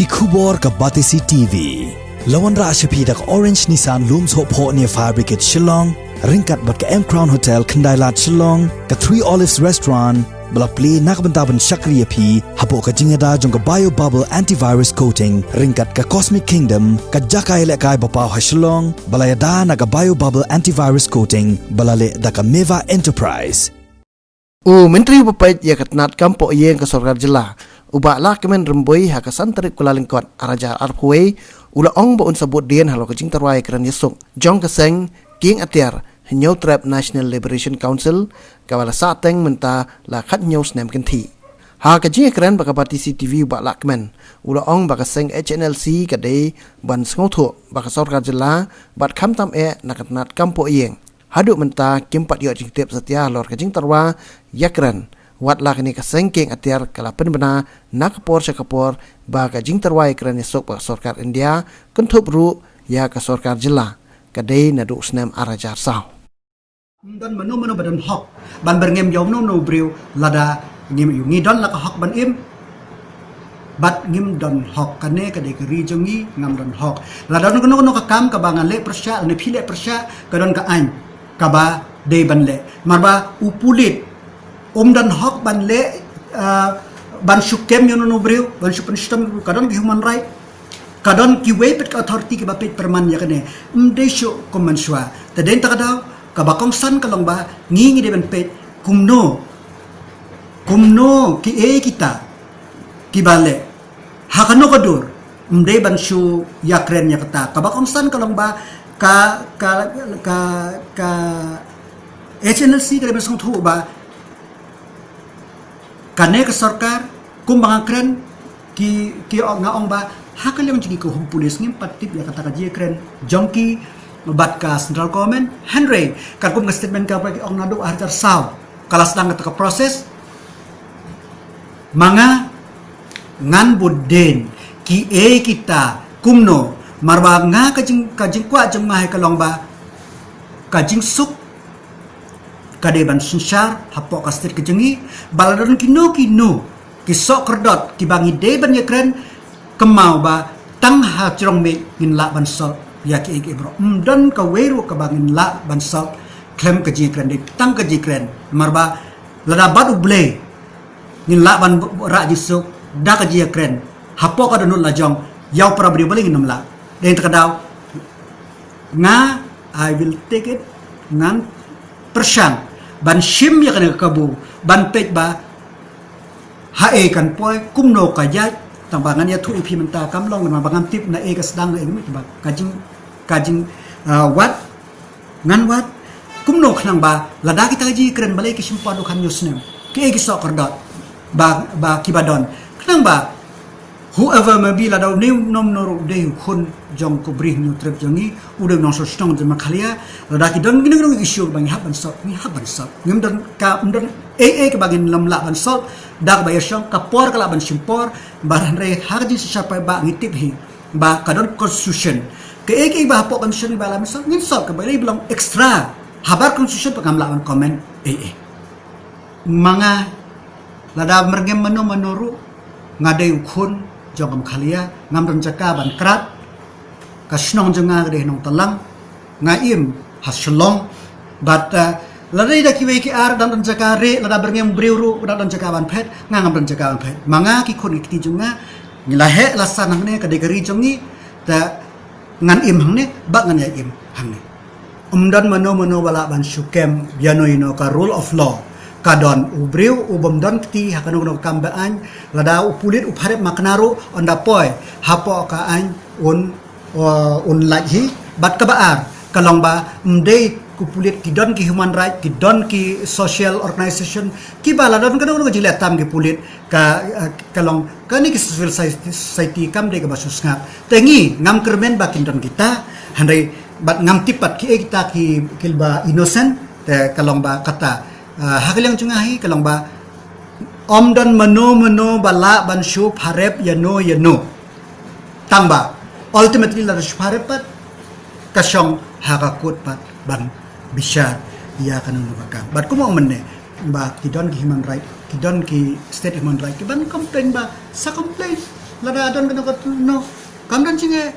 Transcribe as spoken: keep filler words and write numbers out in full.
Ki khubor ka Batesi T V. La wanrah sha phi da ka Orange Nissan Lum Sohphoh near Fire Brigade Shillong, ryngkat bad ka M Crown Hotel Khyndailad Shillong, ka Three Olives Restaurant, ba la plie na ka bynta ban shakri ïa phi hapoh ka jingïada jong ka Bio Bubble Antivirus Coating, ryngkat ka Cosmic Kingdom, ka jaka ïalehkai ba paw ha Shillong, ba la ïada na ka Bio Bubble Antivirus Coating, ba la leh da ka Meva Enterprise. U Myntri uba peit ïa ka tnat kam poh ïing ka sorkar jylla, u Bah Lahkmen Rymbui, ha ka san tarik Kyllalyngkot ar hajar arphew wei, u la ong ba un sa bud dien halor ka jingtyrwa ïakren ïasuk jong ka seng kieng atiar Hynñiewtrep National Liberation Council, kaba la sahteng mynta la khathynñiew snem kynthih. Ha ka jingïakren bad ka Batesi T V, u Bah Lahkmen, u la ong ba ka seng H N L C ka dei ban sngewthuh ba ka sorkar jylla bad khamtam eh na ka tnat kam poh ïing, haduh mynta kim pat ïoh jingtip satia halor ka jingtyrwa ïakren, wat la kane ka seng kieng atiar ka la pynbna na ka por sha ka por ba ka jingtyrwa ïakren ïasuk bad ka sorkar India, kynthup ruh ïa ka sorkar jylla, ka dei naduh u snem ar hajar saw. Ym don mano mano ba don hok ban byrngem ïa uno uno u briew lada ngim ïoh. Ngi don la ka hok ban im, bad ngim don hok. Kane ka dei ka ri jong ngi, ngam don hok. Lada don kano kano ka kam kaba nga leh pyrshah, lane phi leh pyrshah, ka don ka aiñ kaba dei ban leh. Namar ba u pulit um don hok ban leh, ah, ban shu kem ïa uno uno u briew, ban shu pynshitom, ka don ka human right. Ka don kiwei pat ka authority kiba peit pyrman ïa kane. Ym dei shuh kum mynshuwa. Te dei na kata ka daw, kaba kongsan ka long ba ngi, ngi dei ban peit kumno, kumno kiei kita kiba leh, ha kano ka dur. Ym dei ban shu ïakren ïa kata. Kaba kongsan ka long ba ka, ka, ka, ka H N L C ka dei ban sngewthuh ba kane ka sorkar, kumba nga kren, ki, ki ong, nga ong ba ha ka liang jong ki, ka home police, ngim pat tip ïa kata ka jingïakren jong ki bad ka central government. Hynrei katkum ka statement kaba ki ong, naduh ar hajar saw ka la sdang kata ka process. Ma nga, ngan bud dien kiei kita kumno. Namar ba nga, ka jing, ka jingkwah jong nga hi ka long ba ka jingsuk ka dei ban synshar hapoh ka state ka jong ngi. Ba la don kino kino ki soh kyrdot kiba ngi dei ban ïakren, kynmaw ba tang ha jrong miej ngin lah ban solve ïa kiei kiei baroh. Ym don kawei ruh kaba ngin lah ban solve khlem ka jingïakren. Dei tang ka jingïakren. Namar ba lada bad U Blei ngin lah ban rah jingsuk da ka jingïakren hapoh ka dohnud la jong, ïa u para briew balei ngin ym lah. Dei na kata ka daw, nga, I will take it, ngan pyrshang ban shim ïa kane ka kabu, ban peit ba haei kan poi, kumno ka ïaid. Tang ba ngan ïathuh ïa phi mynta kam long, namar ba ngam tip naei ka sdang, naei ka mih, ba ka jing, ka jing, ah, wad, ngan wad kumno, khnang ba lada kita ka jingïakren balei ki shim pat u kham ïoh snem, kiei ki soh kyrdot ba, ba kiba don, khnang ba whoever may be, lada une u nongno ruh u dei u khun jong ka Bri Hynñiewtrep jong ngi, u dei u nongshong shnong jong Meghalaya, lada ki don kino kino ki issue ba ngi hap ban solve, ngi hap ban solve. Ngim don ka, ym don ei ei kaba ngin ym lah ban solve da kaba ïashong, ka por ka lah ban shim por. Bad hynrei ha ka jingsynshar paidbah ngi tip hi ba ka don constitution. Kaei kaei ba hapoh constitution ba lah ban solve, ngin solve. Kaba dei ba long extra habar constitution pat ngam lah ban comment ei ei. Ma nga, lada myrngem mano mano ruh, nga dei u khun jong ka Meghalaya, ngam don jaka ban krad. Ka shnong jong nga ka dei ha Nongtlang, nga im ha Shillong. Bad, eh, lada dei da kiwei ki ar dang don jaka, re lada byrngem briew ruh dang don jaka ban phet, nga ngam don jaka ban phet. Ma nga, ki khun ki kti jong nga, ngi la heh la san hangne, ka dei ka ri jong ngi, te ngan im hangne, ba ngan ïa im hangne. Ym don mano mano ba lah ban shu kem ïano ïano, ka rule of law ka don. U briew u bym don kti ha kano kano ka kam ba aiñ, lada u pulit u pharep makna ruh, ynda poi hapoh ka aiñ un, uh, un lait hi. Bad kaba ar ka long ba ym dei ki pulit, ki don ki human right, ki don ki social organization kiba la don kano kano ka jingleh tam ki pulit, ka, eh, ka long kane ki civil society kam dei kaba shu sngap. Te ngi ngam kyrmen ba kin don kita, hynrei bad ngam tip pat kiei kita ki, kiba innocent. Te ka long ba kata, eh, ha ka liang jong nga hi ka long ba ym don mano mano ba lah ban shu pharep ïano ïano. Tang ba ultimately lada shu pharep pat, ka shong ha ka court pat ban bishar ïa kano kano ka kam. Bad kumba ong mynne ba ki don ki human right, ki don ki state human right, ki ban complain ba sa complain. Lada don kano katu, no. Kam don jingeh.